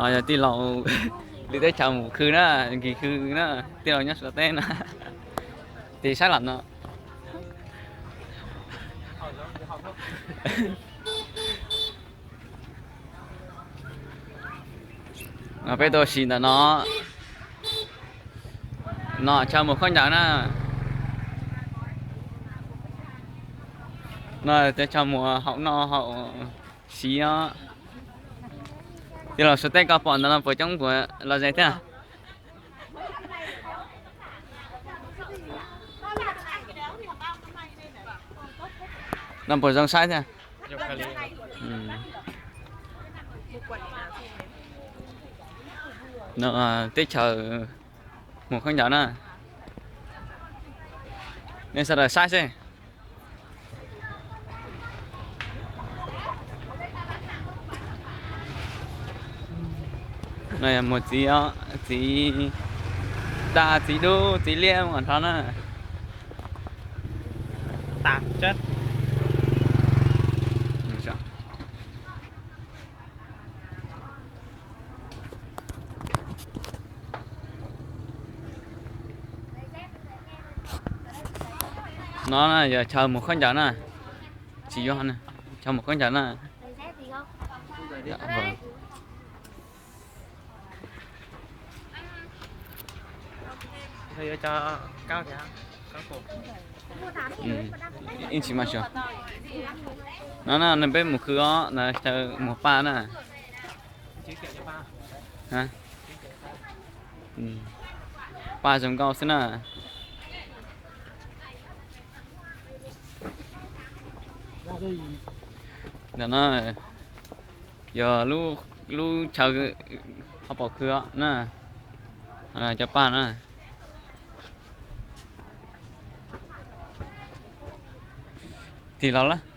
Yog tij laug lwm teb chaws mus khw na, nkig khw na, tij laug nyob Suav teb na. Tig saib los no. No peb tuaj sim ntawm no. No chaw mus khaub ncaws na. No teb chaws mus haum noj haum siv os. Tij laug Suav teb koj pom ntawm no puas coob puas los ze thiab? No puas zoo saib thiab? No teb chaws mus khaub ncaws na. Nej sawv daws saib xwb. No yog muag txiv, txiv daj, txiv dub, txiv liab mus nrho na. No yog chaw mus khaub ncaws na. Tsis yuav, chaw mus khaub ncaws na. Ib ntsis mas xyuas. No na, nws peb mus khw os, chaw mus paj na. Paj zoo nkauj xwb na. Ntawm no yog lub chaw ho pom khw na, cov paj na. Tig los lawm.